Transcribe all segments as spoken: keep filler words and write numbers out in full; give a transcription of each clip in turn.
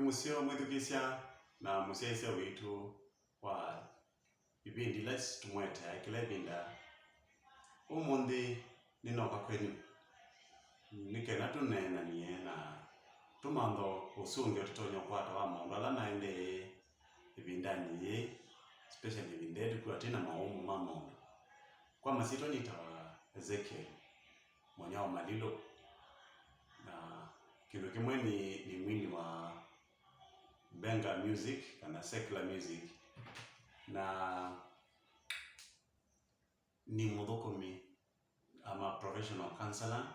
Mũseo mwĩthukĩĩsya na mũsyaĩĩsya witũ wa ivindi ila tũmũetea kĩla ĩvinda, ũmũnthĩ nĩnoka kwenyu nĩ kenda tũneenany'e na tũmanthe ũsũngĩo tũtonya ũkwata wa maũndũ ala maendee ĩvindanĩ yĩĩ, especially ĩvinda yĩĩ tũkw'a twĩ na maũmũ ma maũndũ. Kwa masyĩtwa nĩtawa Ezekiel Mwanya wa Malilo, na kĩndũ kĩmwe nĩ, nĩ mwini wa benga music kana secular music, na nĩ mũthũkũmi, I'm a professional counselor.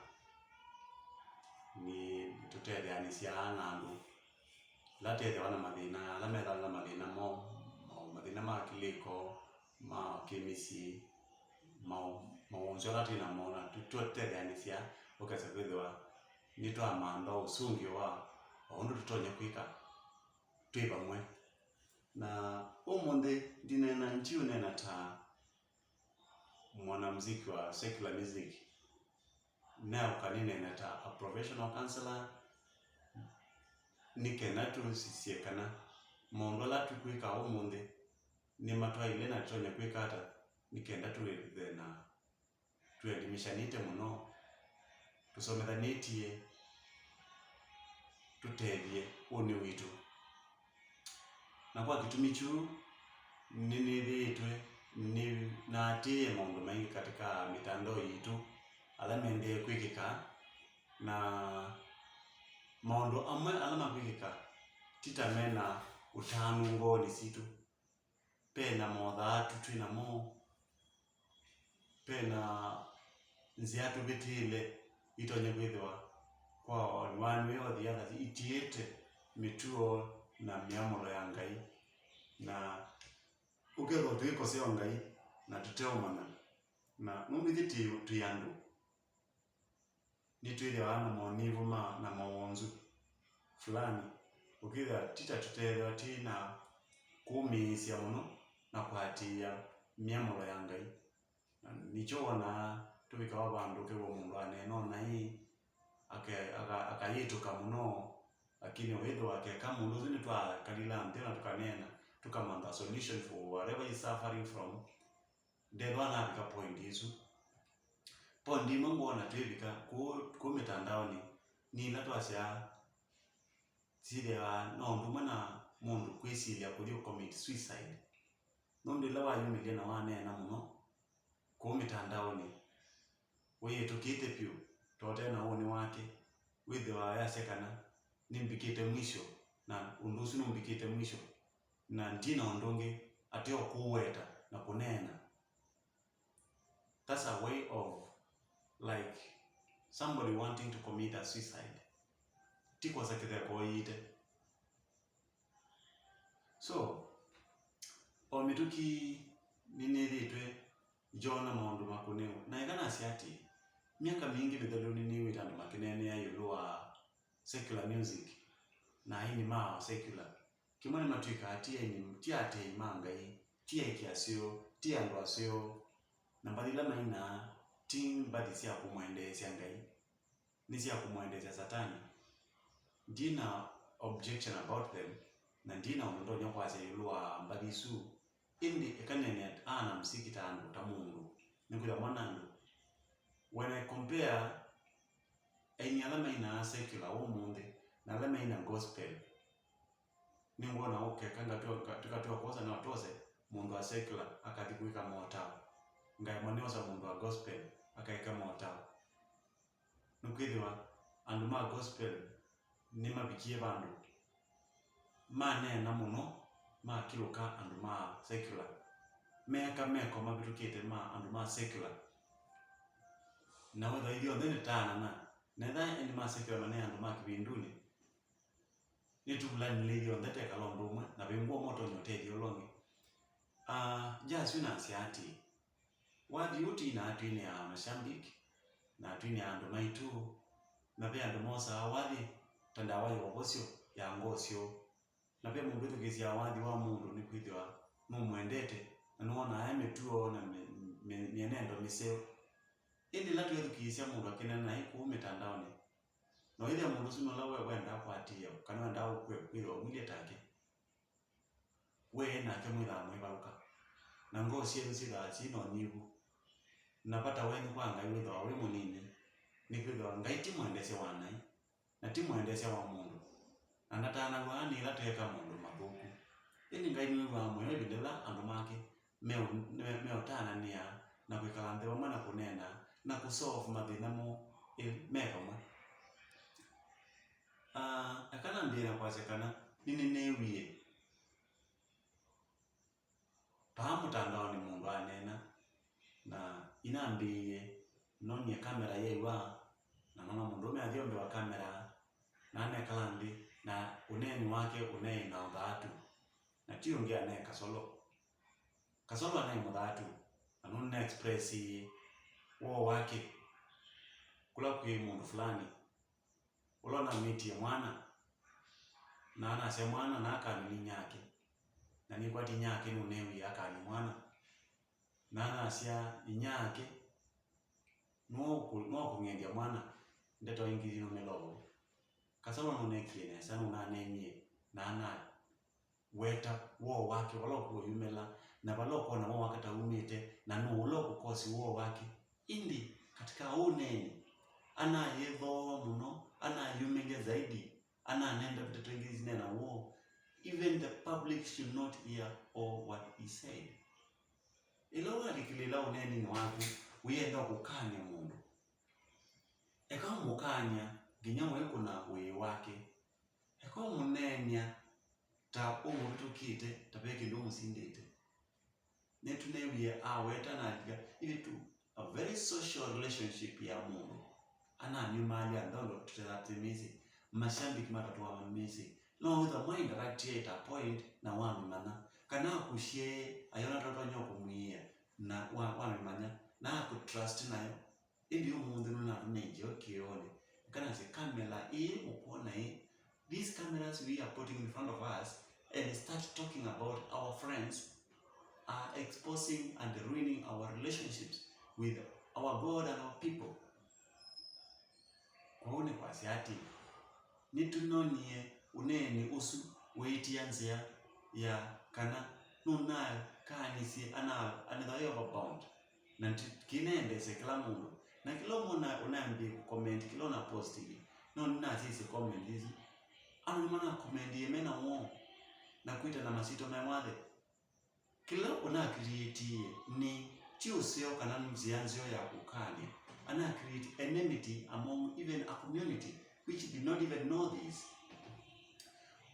Nĩ tũtetheanĩsya na andũ ala tethĩawa na mathĩna, ala methĩawa na mathĩna mo, mo, mathĩna ma kĩlĩko, ma kĩmĩsyĩ, ma, mawonzu ala twĩ namo, na tũ- tũtetheanĩsya ũkesa kwĩthĩwa nĩtwamantha ũsũngĩo wa o ũndũ tũtonya kwĩka twĩ vamwe. Na ũmũnthĩ ndineena, ndiũneena ta mwanamuziki wa secular music. Neũka nĩneena ta a professional counselor, nĩ kenda tũsisye kana maũndũ ala tũkwĩka ũmũnthĩ nĩmatwaĩle na tũtonya kwĩka ata nĩ kenda tũĩthĩwe na tũelimishanĩte mũno, tũsomethanĩtye, tũtethye ũnĩ witũ. Na kwa kĩtumi kyu, nĩnĩthĩĩtwe nĩ naatĩĩe maũndũ maingĩ katika mĩtandao yitũ ala maendee kwĩkĩka, na maũndũ amwe ala makwĩkĩka ti ta me na ũtanu ngoonĩ sitũ. Ve na mothaatu twĩ namo, ve na nzĩa tũvĩtĩĩle itonya kwĩthĩwa kwa one way or the other itiĩte mĩtuo na mĩamũlo ya Ngai, na ũkethwa tũikosea o Ngai na tũteũmanya. Na nũndũ ithyĩ twĩ, twĩ andũ, nĩtwĩthĩawa na monivu ma na mawonzu fulani, ũkĩthĩa ti ta tũteethĩwa twĩ na kũmĩĩsya mũno na kũatĩĩa mĩamũlo ya Ngai. Na nĩkyo wonaa tũvikawa vandũ ũkew'a mũndũ aneena o naĩ, ake- aka- akayĩtũka mũno, lakini ũyĩthĩwa akeka mũndũ ũsu nĩtwakalila nthĩ na tũkaneena, tũkamantha solution for whatever he's suffering from. Ndethwa navika point ĩsu. Point ĩmwe ngwona twĩvika kũu, kũu mĩtandaonĩ nĩ ĩla twasyaa syĩthĩawa no ũndũ ũmwe na mũndũ kwĩsilya kũthi ũ commit suicide. Nũndũ ĩla wayumĩlya na waneena mũno kũu mĩtandaonĩ, wĩyĩtũkĩte vyũ, ta ũte na woni wake, wĩthĩawa ayasya kana, "Nĩmbikĩte mwisho, na ũndũ ũsu nũmbikĩte mwisho, na ndyĩ na ũndũ ũngĩ ate o kũweta na kũneena." That's a way of, like, somebody wanting to commit a suicide. Ti kwosa kĩtheko ũiĩte. So, o mĩtũkĩ nĩnĩthĩĩtwe njoona maũndũ makũnĩwe. Na eka nasya atĩĩ, myaka mingĩ mĩthelu nĩnĩw'ĩte andũ makĩneenea ĩũlũ wa secular music na aini ma secular. Kĩmwe nĩmatw'ĩkaa ti aini, ti atei ma Ngai, ti aĩki aseo, ti andũ aseo, na mbathi ila mainaa ti mbathi sya kũmwendeesya Ngai, nĩ sya kũmwendeesya Satani. Ndi na objection about them, na ndi na ũndũ ndonya kwasya ĩũlũ wa mbathi isu, ĩndĩ eka nene ana mziki ta andũ, ta mũndũ, nĩkwĩthwa mwana andũ. When I compare aini ala mainaa secular ũmũnthĩ na ala maina gospel, nĩngwona ũkeka ngatw'a, nga- tũkatw'a kwosa na tose mũndũ wa secular akathi kwĩka motao, ngaema nĩosa mũndũ wa gospel akaĩka motao. Nĩkwĩthĩwa andũ ma gospel nĩmavikie vandũ maneena mũno makilũka andũ ma secular, meeka meko mavĩtũkĩte ma andũ ma secular. Na wĩthwa ithyonthe nĩtaanana, na ethĩwa aini ma secular manee andũ ma kĩvindunĩ, nĩtũvulanile ithyonthe twekala ũndũ ũmwe, na vĩngũa ũmwe ũtonya ũtethya ũla ũngĩ. Ah, Jazz yu nasya atĩĩ, wathi ũũ twinaa twinĩaa mashabiki, na twinĩaa andũ maitũ, na ve andũ mosaa wathi ta ndawa ya ũvosyo ya ngoo syoo. Na ve mũndũ wĩthukĩĩsyaa wathi wa mũndũ nĩkwĩthĩwa nũmwendete, na nĩwonaa e mĩtuo na mĩ- mĩ- mĩenendo mĩseo. Ĩndĩ ĩla twethukĩĩsya mũndũ akĩneena naĩ kũu mĩtandaonĩ, Na wĩthĩa mũndũ ũsu nũla we wendaa kũatĩĩa kana wendaa kwĩ- kwĩthĩwa ũilye take, we nake mwĩthaa mwĩvalũka, na ngoo syenyu syĩthaa syĩ na ũnyivu, na vata wenyu kwa Ngai wĩthĩwa wĩ mũnini, nĩkwĩthĩwa Ngai ti mwendeesya wa naĩ, na ti mwendeesya wa mũndũ, na ndatanaw'a nĩ ĩla tweeka maũndũ mathũku. Ĩndĩ Ngai nĩwĩw'aa mũyo ĩvinda yĩla andũ make meũ- me- meũtananĩa na kwĩkala nthĩ vamwe na kũneena na kũsolve mathĩna moo ĩ- me vamwe. Ah, eka nambĩĩe na kwasya kana nĩnĩnĩĩwie. Vaa mũtandaonĩ mũndũ aneena, na inambĩĩie noonie kamera yaĩwa, na nona mũndũũme athi o mbee wa kamera, na anekala nthĩ, na ũneeni wake ũneĩ na ũthaatu, na ti ũngĩ anaĩ Kasolo. Kasolo anaĩ mũthaatu, na nũnĩna express woo wake kũla kwĩ mũndũ fulani ũla ũnamĩtie mwana, na anasya mwana na akanywa nĩ inyake, na nĩkwati inyake nũneewie akanywa mwana, na anasya inyake nũkũng'endya mwana. Ndeto ingĩ yinũmĩla ũu. Kasolo nũneekie nesa, nũnaneenie na ana weta woo wake, vala ũkũyumĩla, na vala ũkona woo wake ta umĩte, na nũũ ũla ũkũkosi woo wake. Ĩndĩ katika ũneeni, anayĩthooa mũno, anayumĩlya zaidi, ananenda ndeto ingĩ ineena woo. Even the public should not hear all what he said. Ĩla walikĩlĩĩla ũneeninĩ waku, wĩenda kũkany'a mũndũ, eka ũmũkany'a nginya ũikũna ũĩ wake. Eka ũmũneeny'a ta ũmũvĩtũkĩte, ta ve kĩndũ ũmũsindĩte. Nĩtũneewie aweta na alika, even to a very social relationship ya mũndũ. Ananyumalya, I don't want to tell that message. Mashabiki matatũa message. No wĩthwa mwa interact at a point na wamĩmanya. Kana akusye ayona tatonya kũmwĩĩa na wa- wamĩmanya. Na akũtrust nayo. Ĩndĩ ũmũnthĩ nũnatũnengie kĩoonĩ. Ĩkanasye kamera ĩĩ mũkwona ĩ, these cameras we are putting in front of us and start talking about our friends are exposing and ruining our relationships with our God and our people. Kwoou nĩ kwasya atĩ, nĩtũnonie ũneeni ũsu wĩĩtĩa nzĩa ya kana nũnakaanisye ana- anĩtha wĩ overbound. Na ti- kĩneendeesya kĩla mũndũ. Na kĩla ũmwe ũna- ũnambie kũcomment kĩla ũnapostie, no nĩnasisye comment isu. Andũ nĩmanakomentie me na woo na kwĩtana masyĩtwa me mothe. Kĩla ũnakriĩtie nĩ ti ũseo kana nzĩa nzeo ya kũkany'a. Anacreate enmity among even a community which did not even know this.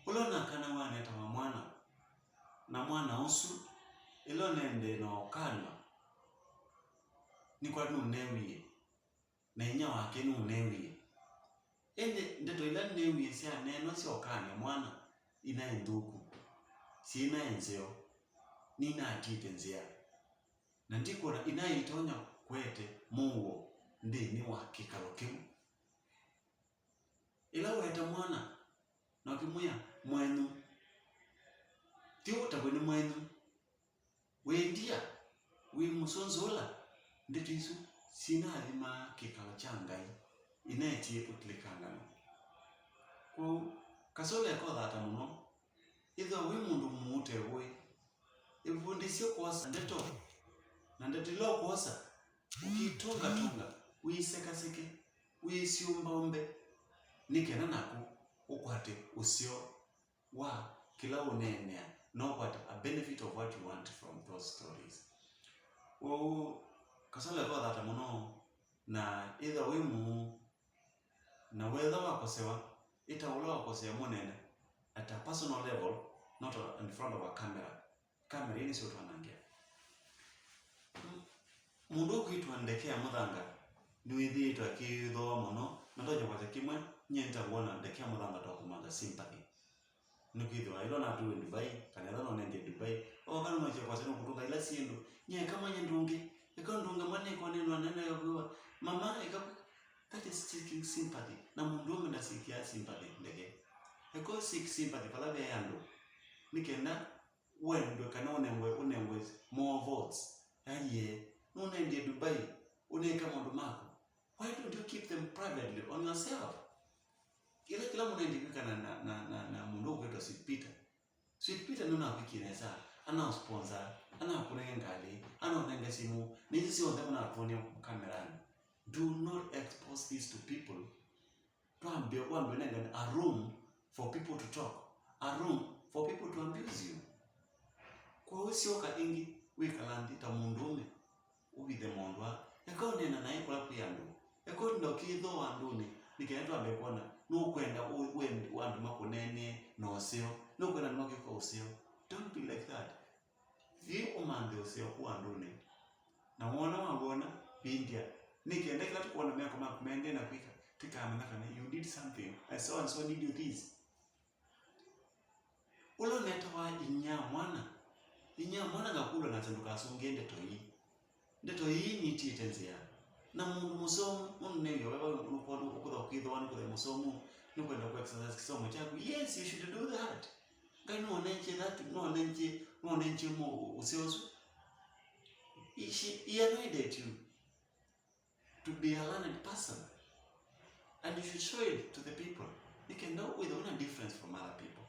Ũla ũnakanawa anetawa mwana, na mwana ũsu ĩla ũnendee na ũkany'a nĩkwati nũneewie, na inyia wake nũneewie. Ĩndĩ ndeto ila neewie syaneenwa sya ũkany'a mwana inaĩ nthũku, syĩnaĩ nzeo, ninaatiĩte nzĩa, na ndikwona inaĩ itonya kũete mũuo nthĩnĩ wa kĩkalo kĩu. Ĩla weeta mwana na ũkĩmwĩa mwenyu, ti ũtavw'e nĩ mwenyu. Wĩ ndia, wĩ mũsũnzũla, ndeto isu sinathimaa kĩkalo kya Ngai, ineetie ũtilĩkangano. Kwoou, Kasolo ekothata mũno. Ĩthĩwa wĩ mũndũ mũute ũĩ, ĩvundĩsye kwosa ndeto, na ndeto ila ũkwosa, ũkĩtũngatũnga, wĩisekaseke, wĩisyũmbaũmbe, nĩ kenda naku ũkwate ũseo wa kĩla ũneenea, na ũkwata a benefit of what you want from those stories. Ũu Kasolo ekothata mũno, na ĩthĩwa wĩ mũu, na wethwa wakosewa, ĩta ũla wakosea mũnene at a personal level, not in front of a camera. Kamera ii nĩsyo ũtwanangĩa. Mũndũ ũkwĩtwa Ndekea Mũthanga nĩwĩthĩĩtwe akĩthooa mũno, na ndonya kwasya kĩmwe, nyie nĩtaw'ona Ndekea Mũthanga ta ũkũmantha sympathy. Nĩkwĩthĩwa ĩla natũwe Dubai, kana ĩla nonendie Dubai, ooka nũnokya kwasya nũkũtũnga ila syĩndũ, nyie eka manye ndũnge, eka ndũnge mwana ĩkonenwa nene yakwĩwa, mama, eka, that is seeking sympathy, na mũndũũme ndasikia sympathy ndeke. Eka seek sympathy vala ve andũ, nĩ kenda wendwe kana ũnengwe, ũnengwe more votes. Aiee, nũnendie Dubai, ũneka maũndũ maku. Why don't you keep them privately on yourself? Ĩla kĩla mũnendi kwĩkana na, na, na, na mũndũ ũkwĩtwa Sweet Peter, Sweet Peter nũnakwĩkie nesa, anaũsponsor, anakũnenge ngalĩ, anaũnenge simũ, na isu syonthe mũnatwonie kameranĩ. Do not expose this to people. Twambie, wambie ũnengane a room for people to talk, a room for people to abuse you. Kwoou syoka ĩngĩ wĩkala nthĩ ta mũndũũme, ũvithe maũndũ aa. Eka ũneena naĩ kũla kwĩ andũ. Eka ũtinda ũkĩthooa andũnĩ, nĩ kenda twambe kwona nũkwenda ũ-, wende andũ makũneenee na ũseo. Nũkwenda andũ makwĩka ũseo. Don't be like that. Thiĩ ũmanthe ũseo kũu andũnĩ. Na wona wawona, vindya. Nĩ kenda kĩla tũkwona meko maku maendee na kwĩka, tũkamanya kana you did something. And so and so did you this. Ũla ũnetawa inyia mwana, inyia mwana ngakũlwa nasa ndũkasũngĩe ndeto ii. Ndeto ii nitiĩte nzĩa. Na mũndũ mũsomu, mũndũ new'e wewe nũkwona ũkũtha ũkĩthooa nĩkũtha mũsomu, nĩkwenda ku exercise kĩsomo kyaku. Yes, you should do that. Ngai nũonengie that, nũonengie, nũonengie mũ ũseo ũsu. He, she, he anointed you to be a learned person. And you should show it to the people. Nĩ kenda wĩthwe wĩna difference from other people.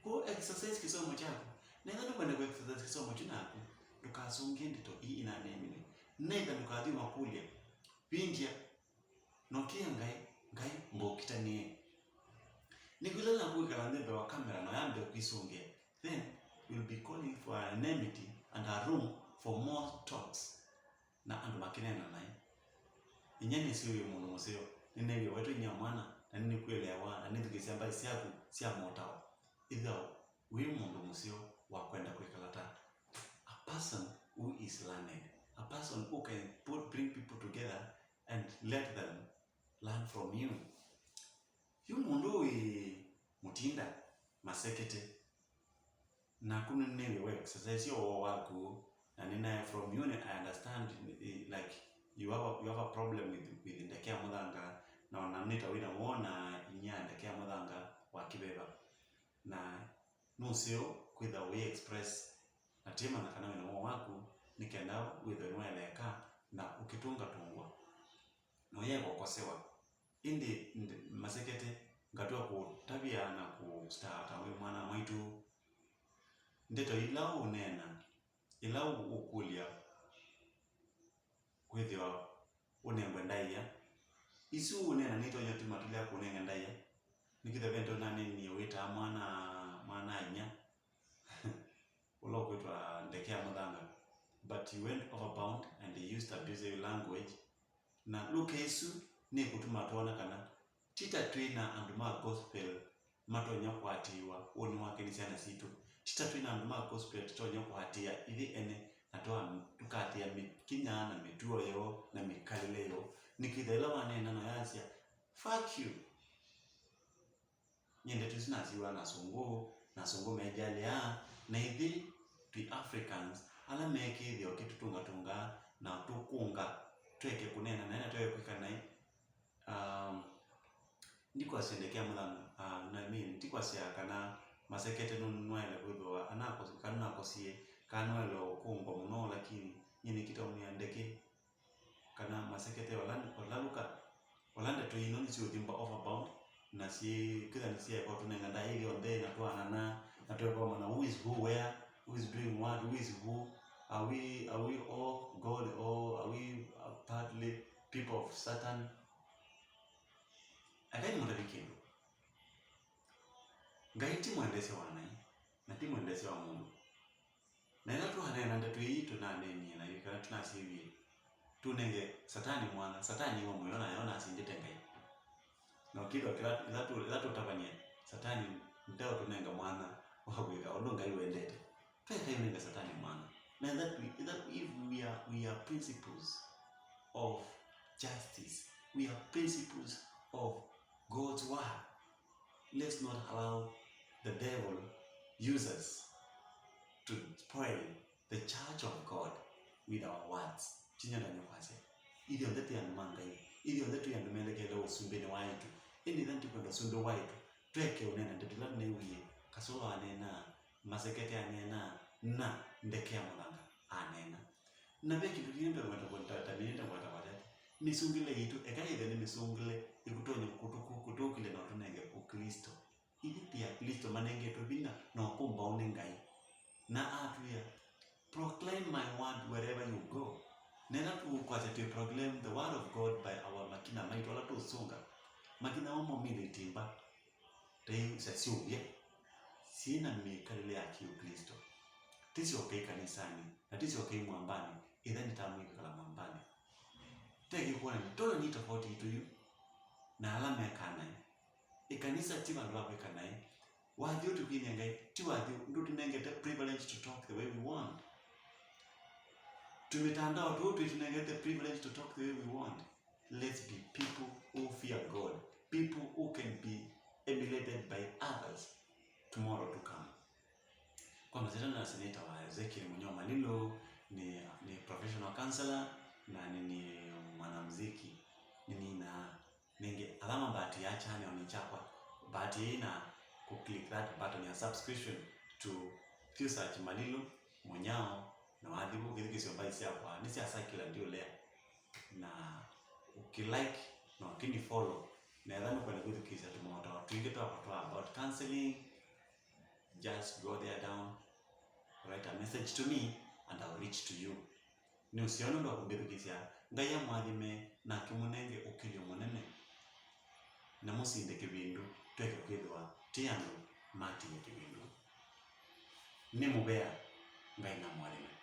Kwoou exercise kĩsomo kyaku. Nethwa nũkwenda ku exercise kĩsomo kyu naku, ndũkasũngĩe ndeto ii inaneeniwe. Neitha ndũkathi ũmakũlya, vindya, nokĩĩa Ngai, Ngai, mbũkita nĩĩ. Nĩkwĩla naku wĩkala nthĩ mbee wa kamera na ũyambĩĩa kwĩsũngĩa, then you'll be calling for an enmity and a room for more talks. Na andũ makĩneena naĩ. Inyia nĩsĩ wĩ mũndũ mũseo, nĩneew'e wetũ inyia mwana, na nĩnĩkwĩeleawa, na nĩthukĩĩsya mbaĩ syaku sya motao. Ĩthĩwa wĩ mũndũ mũseo wa kwenda kwĩkala ta a person who is learned, a person who can put, bring people together and let them learn from you. Yu mũndũ wĩ mũtinda masekete, naku nĩneew'e we exercise ũwoo waku, na nĩnae from you, I understand, eh, like, you have a, you have a problem with, with ndeke ya mũthanga, na ona nĩ ta wĩna wona inyia ndeke ya mũthanga wa kĩveva. Na nũseo kwĩtha wĩ express, na tĩmanya kana wĩna woo waku, nĩ kenda wĩthwe nĩwaeleeka na ũkĩtũngatũngwa na ũyeka ũkosewa. Ĩndĩ nd-, masekete ngatw'a kũũtavya na kũũstaa ta wĩ mwana mwaitũ. Ndeto ila ũũneena, ila ũ-, ũkũlya kwĩthĩwa ũnengwe ndaĩa, isu ũũneena nĩitonya tuma tũlea kũnenga ndaĩa. Nĩkĩthwa ve ndeto naneenie wĩtaa mwana, mwana-a-inyia ũla ũkwĩtwa ndeke ya mũthanga, but you went overbound and they used abusive language. Na lũka ĩsu nĩkũtuma twona kana ti ta twĩ na andũ ma gospel matonya kũatĩĩwa ũnĩ wake nĩ syana sitũ. Ti ta twĩ na andũ ma gospel tũtonya kũatĩĩa ithyĩ ene na twa-, tũkaatĩĩa mĩkinya na mĩtuo yoo na mĩkalĩle yoo. Nĩkwĩthwa ĩla waneena na yasya, "Fuck you." Nyie ndeto isu nasiw'aa na asũngũ, na asũngũ mejalĩaa, na ithyĩ twĩ Africans, ala me kĩthĩo kĩtũtũngatũngaa na tũkũnga, tweke kũneena naĩ na tweke kwĩka naĩ. Um, ndikwasya ndeke ya mũthanga, uh, I mean, ndikwasya kana masekete nũ-, nwaĩle kwĩthĩwa anakosi-, kana nakosie, kana nwaĩle ũkũngwa mũno, lakini nyie nĩkĩtaumĩa ndeke. Kana masekete ola, ola lũka, ola ndeto ino nĩsyũthi mba overbound, na syĩ, kwĩtha nĩsyaeka ũtũnenga ndaĩa ithyonthe, na twaanana, na tũeka ũmanya who is who where, who is doing what, who is who, are we, are we all God or are we, uh, partly people of Satan? Ekai nĩmũtavye kĩndũ. Ngai ti mwendesya wa naĩ, na ti mwendesya wa mũndũ. Na ĩla twaneena ndeto ii tũnaneenie na yu kana tũnasĩwie, tũnenge Satani mwanya. Satani wa mũyo nayo nasindĩte Ngai. Na ũkĩthwa kĩla, ĩla tũ-, ĩla tũtavany'a, Satani ndeũtũnenga mwanya wa kwĩka ũndũ Ngai wendete. Tweka ũnenga Satani mwanya. Na that we, that if we are, we are principles of justice, we are principles of God's word. Let's not allow the devil use us to spoil the church of God with our words. Tinyendany'a kwasya. Ithyonthe twĩ andũ ma Ngai. Ithyonthe twĩ andũ melekele ũsumbĩnĩ wa ĩtu. Ĩndĩ ĩla ndikwenda ũsumbĩ wa ĩtu, tweke ũneena ndeto ila nĩw'ie Kasolo aneenaa, masekete aneenaa, na ndeke ya mũthanga aneena. Na ve kĩndũ kĩngĩ ndekwenda kũtatamĩnĩte ngwata kwatete. Mĩsũngĩle yitũ, eka yĩthĩwe nĩ mĩsũngĩle ĩkũtonya kũtũku-, kũtũkĩlya na ũtũnenge Ũklĩsto. Ithyĩ twĩ Aklĩsto manengetwe vinya na ũkũmbaũ nĩ Ngai. Na atwĩa, "Proclaim my word wherever you go." Nena tũkwasya twĩ proclaim the word of God by our makina maitũ ala tũũsũnga. Makina moo maumĩle itimba, tei sya syũvya, syĩ na mĩkalĩle ya Kĩũklĩsto. Tĩsyoke ĩkanisanĩ, na tĩsyoke ĩmwambanĩ, ĩthe nĩtamwĩkala mwambanĩ. Teki kuona nĩ tũla nĩ tofauti itũ yu na ala mekaa naĩ. Ĩkanisa ti vandũ va kwĩka naĩ. Wathi ũtũkinyie Ngai ti wathi, ndũtũnengete privilege to talk the way we want. Tũmĩtandao tũũ twĩtũnengete privilege to talk the way we want. Let's be people who fear God, people who can be emulated by others tomorrow to come. Kwa masyĩtwa nĩnasya nĩtawa Ezekiel Mũnyao Malilũ, nĩ, nĩ professional counselor, na nĩ, nĩ mwanamuziki. Nĩninaa nĩngĩ ala mambaatĩaa channel nĩ kyakwa, mbaatĩei na kũ click that button ya subscription to Fusearch Malilũ Mũnyao, na wathi ũkĩthukĩsya mbaĩ syakwa nĩ sya circular ndiũlea, na ũkĩ like na ũkĩni follow, na etha nũkwenda kwĩthukĩĩsya tũmaũtao twingĩ twakwa twa about counseling, just go there down, write a message to me and I'll reach to you. Nĩ ũseo nũndũ wa kũmbĩthukĩĩsya. Ngai amũathime na akĩmũnenge ũkĩlyo mũnene, na mũsinde kĩvindu, tweke kwĩthĩwa twĩ andũ matiie kĩvindu. Nĩ mũvea. Ngai namũathime.